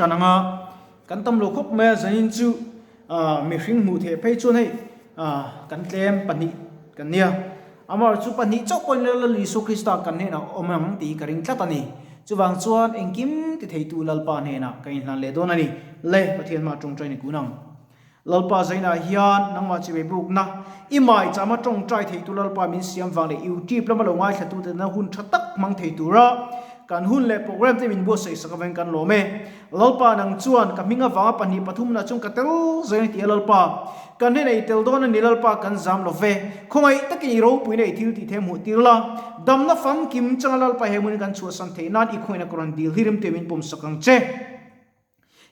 Ṭan anga kan tam lo khawp mai a, zanin chu mihring hmuh theih phei chuan hei kan tlem pahnih kan nia. Amaherawhchu chu pahnih chauh pawhin Lal Isua Krista kan hnenah awm ang tih hi ka ring tlat a ni. Chuvang chuan engkim ti theitu Lalpa hnenah ka inhlan leh dawn a ni. Le, Pathian hmaah ṭawngṭai ni kun ang. Lalpa zainah hian nangmah chimei bukna i maichama tawngtai theitu Lalpa min siam vang leh YouTube lama lo ngaithlatute tana hun tha tak hmang thei tura kan hun leh program te min buatsaih sak avangin kan lawm e. Lalpa nang chuan ka hming avanga pahnih pathumna chung ka tel zel ni ti a Lalpa. Kan hnenah i tel dawn a ni Lalpa kan zam lo ve. Khawngaih takin i ropuina i thil tih the hmuh tir la. Damna famkim changa Lalpa he hmunin kan chhuahsan theih nan i khawngaihna ka rawn dil hi rimtuia min pawmsak ang che.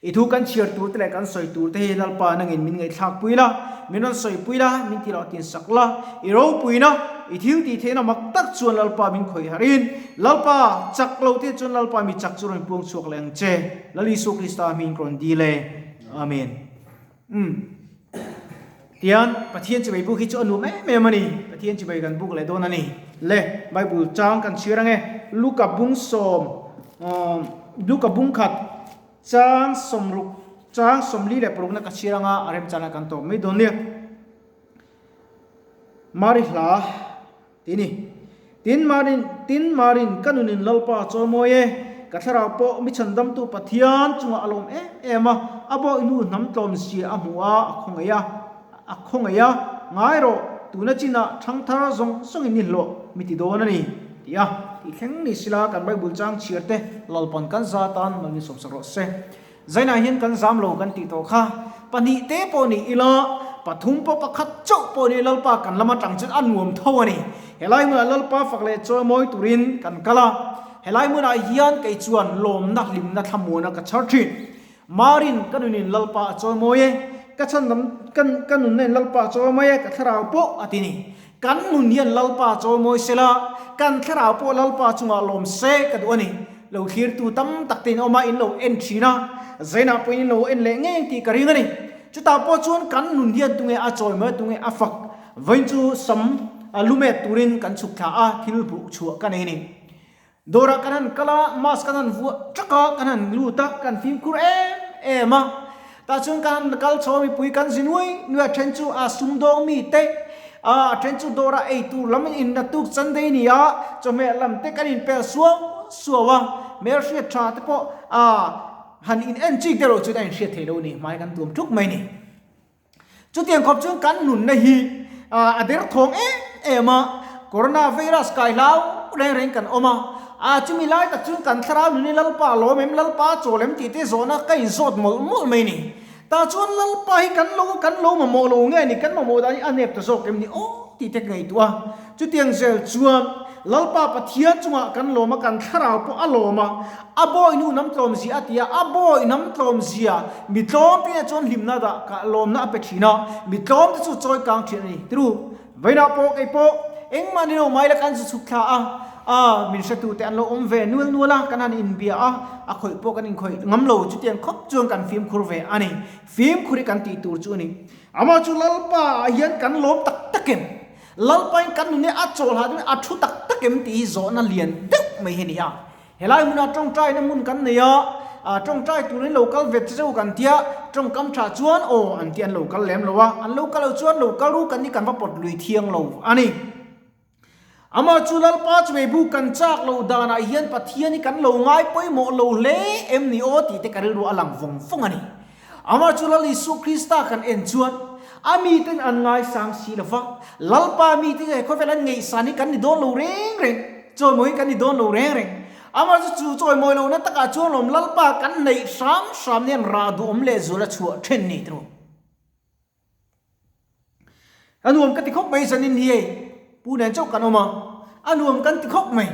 I thu kan chhiar tur te leh kan sawi tur te hi Lalpa nangin min ngaihthlak pui la, min rawn sawi pui la, min ti loh tin sak la, i ropuina, i thil tih theihna mak tak chuan Lalpa min khawih harh in, Lalpa chak lo te chuan Lalpa mi chak chu rawn puang chhuak leh ang che, Lal Isua Krista hming ka rawn dil e. Amen. Umm. Tian Pathian chibai buk hi chu a nuam em em a ni. Pathian chibai kan buk leh dawn a ni. Le, Bible chang kan chhiar ange. Luka bung sawm, Luka bung khat chang sawmruk, chang sawmli leh parukna ka chhiar anga a remchana kan tawp mai dawn nia. Mari hla ti ni. Tin Marin, tin Marin ka nunin Lalpa a chawimawi e, ka thlarau pawh mi chhandamtu Pathian chungah a lawm em em a, a bawihnu hnam tlawm zia a hmu a, a khawngaih a, a khawngaih a, ngai rawh, tuna chinah thangthar zawng zawngin ni hlawh mi ti dawn a ni, ti a, tih thleng ni sila kan Bible chang chhiar te Lalpan kan za tan mal min sawmsak rawh se. Zainah hian kan zam lo kan tih tawh kha. Pahnih te pawh ni ila, pathum pawh pakhat chauh pawh ni Lalpa kan lam atang chuan a nuam tho a ni. Helai hmunah Lalpa fak leh chawimawi turin kan kal a. Helai hmunah hian kei chuan lawmna hlimna thlamuana ka chhar thin. Marin ka nunin Lalpa a chawimawi e, ka chhandam kan ka nunna in Lalpa a chawimawi e, ka thlarau pawh a ti ni. Kan nun hian Lalpa chawimawi se la, kan thlarau pawh Lalpa chungah lawm se ka duh a ni. Lo thlirtu tam tak te in awm a, in lo en thin a, zainah pawhin in lo en leh ngei tih ka ring a ni. Chutah pawh chuan kan nun hian tunge a chawimawi a, tunge a fak vawiin chu sam lumet turin kan chhuk thla a, thil hmuh chhuah ka nei a ni. Dawrah kan han kal a, mask kan han vuah ṭak a, kan han lut a, kan fimkhur em em a. Tah chuan kan han kal chho a, mipui kan zi nuai nuai a, ṭhen chu a sumdawng mi te, a ṭhen chu dawrah ei tur lam in inna tuk Sunday ni a, chawhmeh lam te kan inpel suau suau a, hmelhriat ṭha te pawh a han in en chik deuh loh chuan a inhriat theih loh a ni, hmai kan tuam ṭuk mai a ni. Chutiang khawp chuan kan nunna hi a derthawng em em a, Corona virus kai hlau reng reng kan awm a, a chumi lai tak chuan kan thlarau nuni Lalpa lawm em, Lalpa chawl em tih te zawhna ka inzawt mawlh mawlh mai a ni. Tah chuan Lalpa hi kan lo kan lo mamawh lo nge ni, kan mamawh dan hi a nep ta zawk em ni aw tih te ka ngaihtuah a. Chutiang zel chuan Lalpa Pathian chungah kan lawm a, kan thlarau pawh a lawm a, a bawi hnu hnam tlawm zia a ti a, a bawi hnam tlawm zia mi tlawm te chuan hlimna dah kah lawmna a pe thin a, mi tlawm te chu chawi kang thin a ni. Tiru, vawiinah pawh kei pawh engmah ni lo mai la kan zu chhuk thla a, a min hretu te an lo awm ve nual nual a, kan han inbia a, a khawih pawh kan inkhawih ngam lo, chutiang khawp chuan kan fimkhur ve a ni. Fimkhur hi kan tih tur chu a ni. Amah chu Lalpa ah hian kan lawm tak tak em? Lalpain kan nune a chawlhah chuan a thu tak tak em tih hi zawhna lian deuh mai hi a ni a. Helai hmunah tawngtaina hmun kan nei a, tawngtai turin lo kal vet zeuh kan tia, tawngkam tha chuan aw an ti an lo kal lem lo a, an lo kal lo chuan lo kal ru kan ni kan va pawt lui thiang lo a ni. Amah chu Lalpa chumei bu kan chak loh danah hian Pathian hi kan lo ngai pawimawh lo hle em ni aw tih te ka rilru a lang vawng vawng a ni. Amah chu Lal Isua Krista kan en chuan a miten an ngaisang si lo va, Lalpa mite he khawvel an ngaihsan hi kan ni dawn lo reng reng, chawimawi hi kan ni dawn lo reng reng. Amah chu chu chawimawi lohna takah chuan lawm Lalpa kan neih hram hram hian rah duhawm leh zual a chhuah then ni tiraw. A nuam ka ti khawp mai zanin hi hei pu nen chauh kan awm a, a nuam kan ti khawp mai.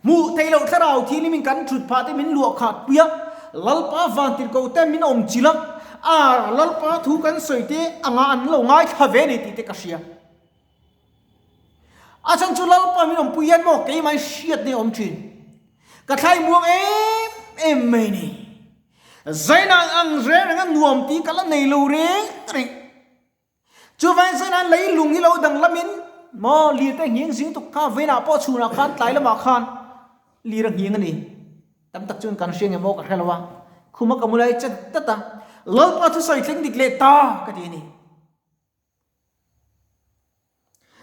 Hmuh theih loh thlarau thianghlim in kan thut phah te min luah khat pui a, Lalpa vantirhkoh te min awm chilh a, a Lalpa thu kan sawi te anga an lo ngaithla ve ni tih te ka hria. A chhan chu Lalpa min awmpui hian maw keimah in hriat nei a awm thin. Ka thlai muang em em mai ni. Zainah ang reng reng a nuam tih ka la nei lo reng reng. Chuvangin Zainah leilung hi lo danglamin maw lir te nghing zing tuk kha vawiinah pawh chhunah khan tlai lamah khan lir a nghing a ni. Tam tak chuan kan hria nge maw ka hre lo a. Khuma ka mu lai chat tat a, Lalpa thusawi thleng dik leh ta ka ti a ni.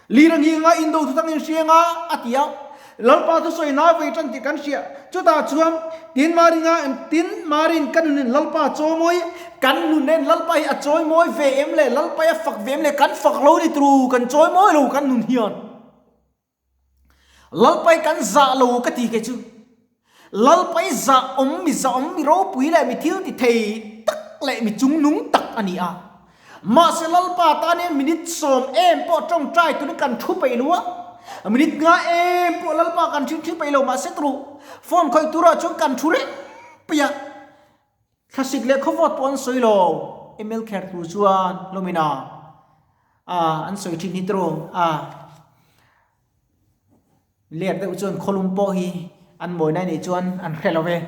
Lir a nginga indo thu tangin hriang a, a ti a. Lalpa thusawi nai vawi tan tih kan hria. Chutah chuan tin Maringa tin Marin ka nunin Lalpa chawimawi kan nunen Lalpa hi a chawimawi ve em le Lalpa hi a fak ve em le kan fak lo ni turu kan chawimawi lo kan nun hian. Lalpai kan zah lo ka ti kei chu. Lalpai zah awm mi zah awm mi ropui leh mi thil ti thei tak leh mi chungnung tak a ni a. Mahse Lalpa tan hian minute sawm em pawh tawngtai turin kan thu peih lo a. Minute nga em pawh Lalpa kan thin thi peih lo mahse turu phone khawih turah chuan kan thu reng peih a. Thlasik leh khawvawt pawh an sawi lo, email kher tur chuan hlawmin a an sawi thin hi tiraw a let deuh chuan khawlum pawh hi an mawina nih chuan an hre lo e,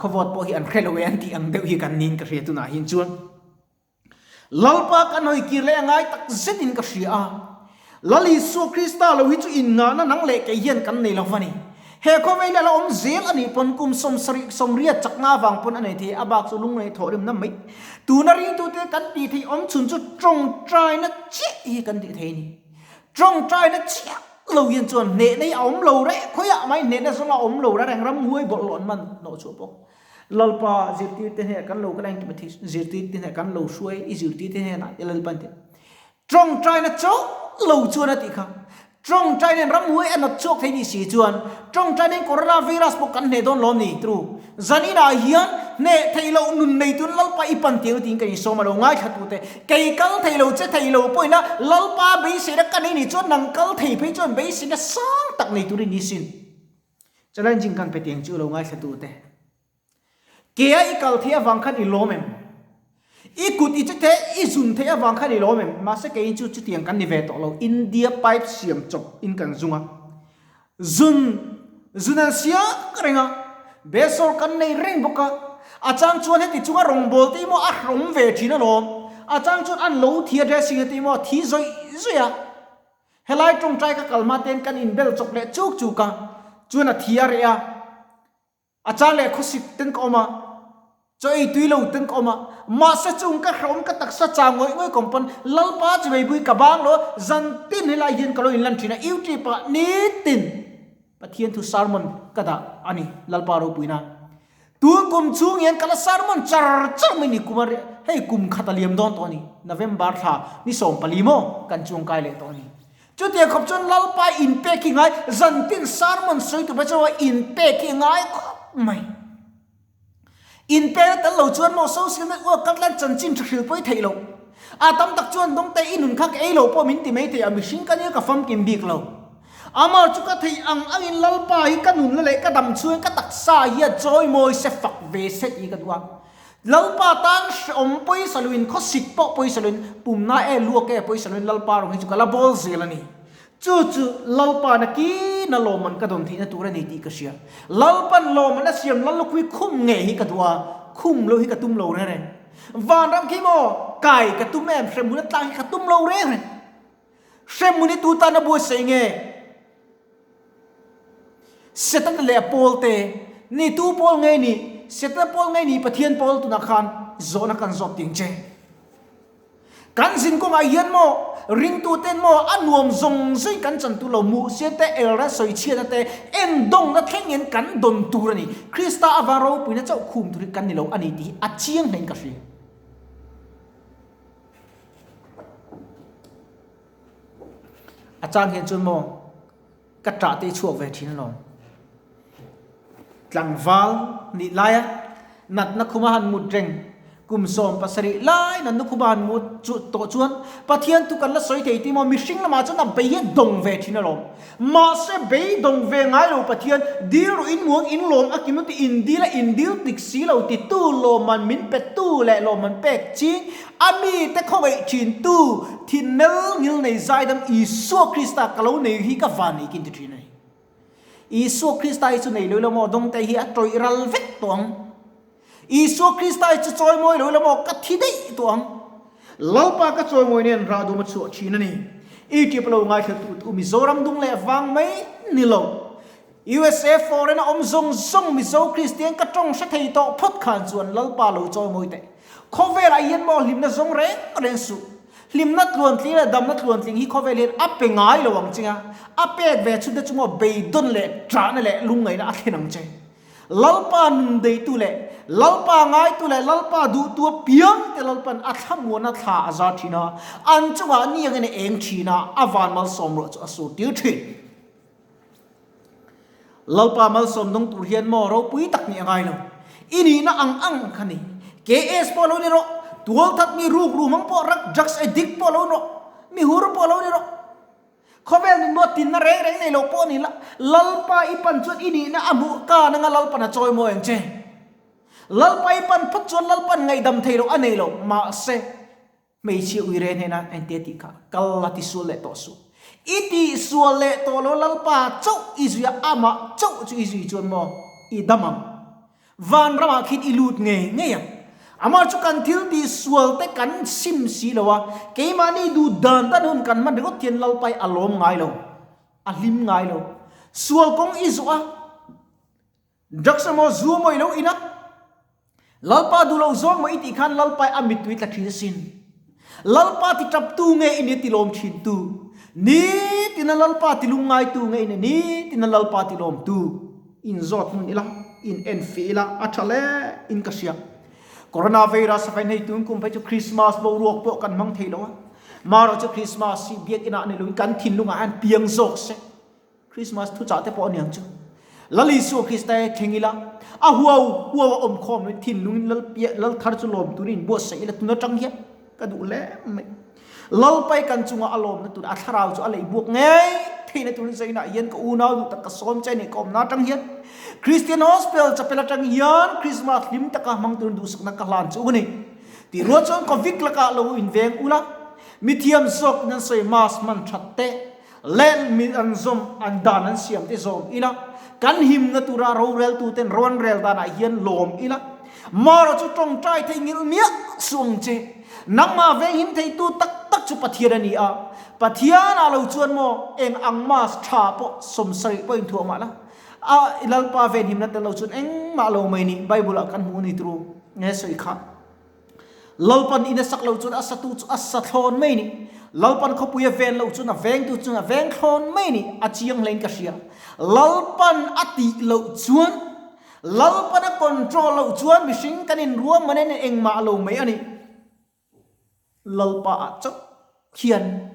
khawvawt pawh hi an hre lo e an tih ang deuh hi kan niin ka hria tunah hian chuan. Lalpa kan hawi kir leh a ngai tak zetin ka hria a. Lal Isua Krista lo hi chu inngahna nang leh kei hian kan nei lo va ni. He khawvel hi a la awm zel a nih pawn kum 70 80 chakna avang pawn a nei thei a bak chu lungngaih thawh rimna mai. Tuna ringtute kan tih theih awm chhun chu tawngtaina chiah hi kan tih thei a ni. Tawngtaina chiah lo hian chuan hnehna hi a awm lo reh khawiah mai hnehna zawng a awm lo reng ramhuai bawlhhlawh an man hnawh chhuah bawk. Lalpa zirtirte hnenah kan lo kal a, engkim a thi, zirtirte hnenah kan lo hruai, i zirtirte hnenah te Lalpa te. Tawngtaina chauh lo chuan a tih kha. Tawngtaina in ramhuai a nat chhuak thei nih si chuan tawngtaina in corona virus pawh kan hneh dawn lawm ni tru. Zaninah hian hneh theih loh nun nei tun Lalpa i pan tir tiin kan insawm a lo ngaithla tu te. Kei kal thei lo che thei lo pawhin a Lalpa beiseina ka nei nih chuan nang kal thei phei chuan beiseina sang tak nei turin ni sin. Challenging kan pe tiang chu lo ngaithla tu te. Ke a i kal theih avang khan i lawm em? I kut i che the i zun theih avang khan i lawm em? Mahse kei chu chutiang kan ni ve tawh lo. India pipe siam chawp in kan zung a. Zun zun an siam reng a. Besawr kan nei reng bawk a. A chang chuan heti chunga rawngbawl te hi maw a hrawm ve thin alawm. A chang chuan an lo thi a dressing te hi maw a thi zawih zawih a. Helai tawngtai ka kal hma ten kan inbel chawp leh chuk chuk a, chuan a thi a reh a, a chang leh khawsik ten ka awm a, chaw ei tui lo ten ka awm a, mahse chung ka hrehawm ka taksa chang ngawih ngawih ka awm pawn Lalpa chu meibui ka bang lo, zan tin helai hian ka lo inlan thin a, YouTube ah nitin Pathian thu sermon ka dah a ni, Lalpa ropuina. Tun kum chhung hian ka la sermon char char mai ni kum a hei kum khat a liam dawn tawh a ni, November thla ni 14 maw kan chuangkai leh tawh a ni. Chutiang khawp chuan Lalpa inpek hi ngai, zantin sermon sawi tur phei chuan inpek hi ngai khawp mai. Inpek a tel lo chuan maw social network kal tlan chanchin tha hril pawi theih loh. A tam tak chuan dawngte i nun kha ka ei lo pawh min ti mai thei a, mihring ka nia ka famkim bik lo. Amah chu ka theih ang angin Lalpa hi ka nunna leh ka dam chhungin ka taksa hi a chawimawi se fak ve se tih ka duh a. Lalpa tan hrehawm pawisa luin khawsik pawh pawisa luin pumna e luak e pawisa luin Lalpa rawng hi chu ka la bawl zel a ni. Chu chu Lalpa na kina lawmman ka dawn theihna tur a ni tih ka hria. Lalpan lawmman a siam Lallukhui khum ngei hi ka duh a, khum lo hi ka tum lo reng reng. Vanram khi maw kai ka tum em hremhmun a tlak hi ka tum lo reng reng. Hremhmun hi tu tan a buaitsaih nge? Setana leh a pawl te ni tu pawl nge ni? Setana pawl nge ni Pathian pawl tunah khan zawhna kan zawt ting che. Kan zin kawngah hian maw ringtu ten maw a nuam zawng zawng kan chan tur lo muhsian te elra sawichhiatna te endawngna thlengin kan dawn tur a ni. Krista avang ropuina chauh khum tur hi kan ni lo a ni tih hi a chiang hlein ka hria. A chang hian chuan maw ka ṭah te chhuak ve ṭhin alawm. Tlangval nih laia natna khuma han mut reng kum 17 lai natna khuma han mut chu tawh chuan Pathian thu kan la sawi thei tih maw mihring lamah chuan a bei hi a dawng ve ṭhin alawm. Mahse bei dawng ve ngai lo Pathian dil rawh in muang in lawm a kim ti in dil a in dil dik si lo ti tu lawmman min pe tu leh lawmman pek ching a mi te khawngaih thin tu thin nel ngil nei zaidam Isua Krista ka lo nei hi ka van nei kin ti thin a ni. Isua Krista hi chu nei lo ila maw dawng te hi a tawih ral vek tawh ang. Isua Krista hi chu chawimawi lo ila maw ka thi daih tawh ang. Lalpa ka chawimawi nen rah dum a chhuah thin a ni. I tip lo ngaithla tu tu Mizoram dung leh vang mai ni lo. USA foreign a awm zawng zawng Mizo Kristian ka tawng hre thei tawh phawt khan chuan Lalpa lo chawi mawi teh. Khawvel ah hian maw hlimna zawng reng reng suh. Hlimna tluantling leh damna tluantling hi khawvel hian a pe ngai lo ang che a, a pek ve chhunte chu maw beidawn leh ṭahna leh lungngaihna a thlen ang che. Lalpa nun deitu leh Lalpa ngaitu leh Lalpa duhtu apiang te Lalpan a thlamuana thla a za thin a, an chungah ni angin a eng thin a, a van malsawm ruah chu a sur tir thin. Lalpa malsawm dawng tur hian maw ropui tak nih a ngai lo. I nihna ang ang kha ni. KS pawh lo ni rawh, tualthat mi rukru hmang pawh rak, drugs addict pawh lo ni rawh, mi hur pawh lo ni rawh. Khawvel nun maw tinna reng reng nei lo pawh ni la, Lalpa i pan chuan i nihna a hmuh ka nanga Lalpan a chawi maw eng che? Lalpa i pan phawt chuan Lalpan ngaihdam thei loh a nei lo, mahse hmeichhia uire hnena engte tih kha kal la tisual leh tawh suh. I tihsual leh tawh lo Lalpa chauh i zui a, amah chauh chu i zui chuan maw i dam ang. Vanramah khin i lut ngei ngei ang. Amah chu kan thil tih sual te kan sim si lo a, keimahni duh dan dan hun kan hman ringawt hian Lalpai a lawm ngai lo, a hlim ngai lo. Sual kawng i zawh a, drugs emaw zu emaw i lo in a, Lalpa duh lo zawng maw i tih khan Lalpai a mittui tla thin asin. Lalpa ti taptu nge i ni ti lawm thin tu? Nitina Lalpa ti lungngai tu nge i ni nitina Lalpa ti lawm tu? In zawt hmun ila, in en fih ila, a tha hle in ka hria. Coronavirus a fain hei tun kum phei chu Christmas boruak pawh kan hmang thei lo a. Marawh chu Christmas hi biakinah ni loin kan thinlungah hian piang zawk se. Christmas thuchah te pawh a niang chu. Lal Isua Krista e thleng ila, a huau huau a awm khawm loin thinlungin Lal piah Lal thar chu lawm turin inbuatsaih ila tun atang hian ka duh hle mai. Lalpai kan chunga a lawmna tur a thlarau chu a lei buak ngei theihna turin zainah hian ka unau duh tak ka sawm che a nih ka awmna atang hian Christian Hospital chapel atang hian Christmas hlim taka hmang turin duhsakna ka hlan chu a ni. Tih rual chuan Covid lakah lo inveng ula, mithiam zawk in an sawi mask hman that te, leh mi an zawm an dan an siam te zawm ila, kan himna tura roreltu ten ro an rel danah hian lawm ila, Mara chu tawngtai thei ngilh miah suh ang che. Nangmah venghim theitu tak tak chu Pathian a ni a, Pathian ah lo chuan maw eng ang mask tha pawh 70 pawh inthuah mah la, a Lalpa venhimna tel lo chuan engmah lo mai ni, Bible ah kan hmu a ni turu nge sawi kha. Lalpan in a sak lo chuan a satu chu a sa thlawn mai ni. Lalpan khawpui a ven lo chuan a vengtu chuan a veng thlawn mai ni. A chiang hlein ka hria. Lalpan a tih loh chuan, Lalpan a control loh chuan mihring kan inruahman in engmah lo mai a ni. Lalpa ah chauh khian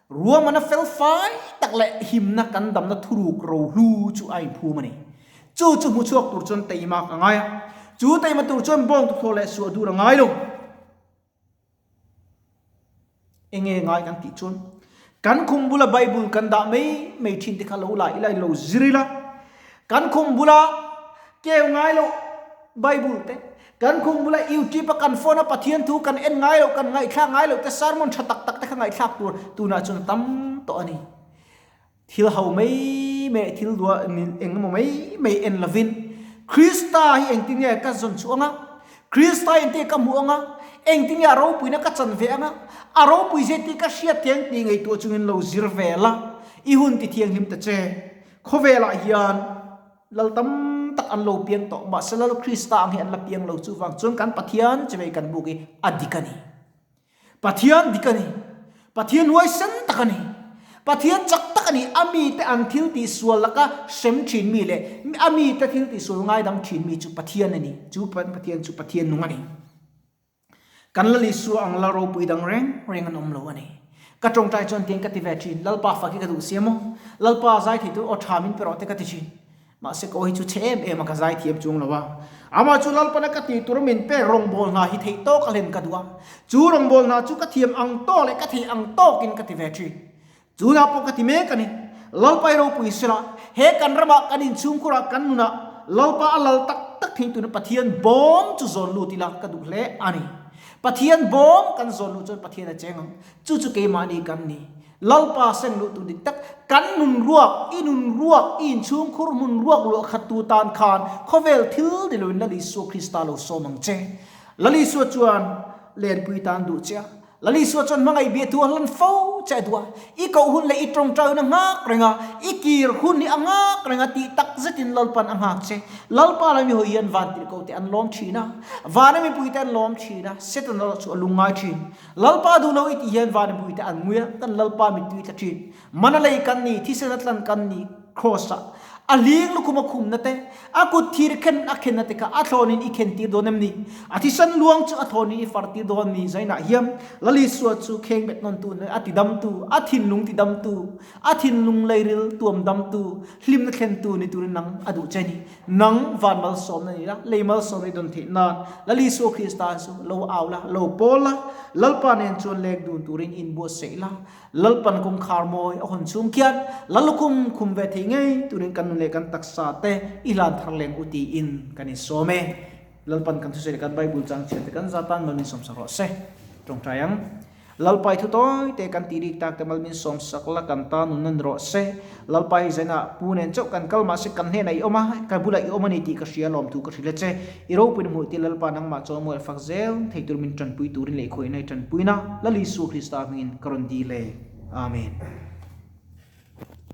ruahman a fel fai tak leh himna kan damna thuruk rohlu chu a inphum a ni. Chu chu hmu chhuak tur chuan teimak a ngai a, chu teima tur chuan bawng tukthaw leh suah dur a ngai lo. Enge ngai kan tih chuan kan khum bula Bible kan dah mai mai thin te kha lo la ila lo zir ila, kan khum bula keu ngai loh Bible te, kan khum bula YouTube a kan phone a Pathian thu kan en ngai loh kan ngaihthlak ngai loh te sermon tha tak tak te kha ngaihthlak tur tunah chuan a tam tawh a ni. Thil ho mai mai thil duah eng emaw mai mai en lovin Krista hi engtin nge ka zawn chhuah anga, Krista hi engtin nge ka hmuh anga, engtin nge a ropuina ka chan ve anga, a ropui zia tih ka hriat thiang tih ngaihtuah chungin lo zir ve la, i hun ti thianghlim ta che. Khawvelah hian Lal tam tak an lo piang tawh, mahse Lal Krista ang hi an la piang lo, chuvang chuan kan Pathian chivei kan buk hi a dik a ni. Pathian dik a ni. Pathian huaisen tak a ni. Pathian chak tak a ni. A mite an thil tihsual laka hrem thin mi leh a mite thil tihsual ngaidam thin mi chu Pathian a ni. Chu Pathian chu Pathian nung a ni. Kan Lal Isua ang Lal ropui dang reng reng an awm lo a ni. Ka tawngtai chuan tiang ka ti ve thin, Lalpa fak hi ka duh sia maw? Lalpa zai thei tur aw tha min pe rawh te ka ti thin. Mahse ka aw hi chu chhe em em a ka zai thiam chuang lo a. Amah chu Lalpana ka tih tur min pek rawngbâwl hna hi theih tawk a hlen ka duh a. Chu rawngbâwl hna chu ka thiam ang tawk leh ka theih ang tawkin ka ti ve thin. Chu hna pawh ka ti mek a ni. Lalpa i ropui sela, he kan ramah kan inchhungkhurah kan nunah Lalpa a lal tak tak thei tuna Pathian bawm chu zawn lut ila ka duh hle a ni. Pathian bawm kan zawn luh chuan Pathian a cheng ang. Chu chu keimahni kan ni. Lalpa seng luh tur dik tak, kan nun ruak, i nun ruak, i inchhungkhur hmun ruak luah khat tu tan khan khawvel thil ni loin Lal Isua Krista lo sawm ang che. Lal Isua chuan lenpui tan duh che a. Lal Isua chuan hmangaih bia thu a hlan fo che a duh a, i koh hun leh i tawngtai hun a nghak reng a, i kir hun hi a nghak reng a tih tak zetin Lalpan a nghak che. Lalpa lami hawi hian van tirhkoh te an lawm thin a, vana mipui te an lawm thin a, Setana erawh chu a lungngai thin. Lalpa duh lo i tih hian vana mipui te an ngui a, kan Lalpa mittui tla thin. Mana lei kan ni, thisen a tlan kan ni, Kraws ah a hling lukhum a khumna te, a kut thir khen a khenna te kha a thlawnin i khen tir dawn em ni? A thisen luang chu a thlawnin i far tir dawn mi? Zainah hian Lal Isua chu kheng bet nawntu nen a tidamtu, a thinlung tidamtu, a thinlung leiril tuam damtu, hlimna thlentu ni turin nang a duh che ni. Nang van malsawmna ni la, lei malsawmna i dawn theih nan Lal Isua Krista chu lo au la, lo pawl la, Lalpa nen chuan lek dun turin inbuatsaih la, Lalpan kawngkhar mawi a hawn chhung khian Lalukhum khum ve thei ngei turin kan nun leh kan taksa te i hlan thar leng u tiin kan insawm e. Lalpan kan thusawi leh kan Bible chang chhiar te kan zatan mal min sawmsak rawh se. Tawngtai ang. Lalpa i thu tawi te kan tih rik tak te mal min sawmsak la kan ta nun nan rawh se. Lalpa hi zainah pu nen chauh kan kal mahse kan hnenah i awm a, ka bulah i awm a ni tih ka hria lawm thu ka hrilh a che. I ropuina hmuh tir Lalpa nangmah chuan mual fak zel thei tur min tanpui turin leh khawihnai tanpuina Lal Isua Krista hmingin ka rawn dil e. Amen.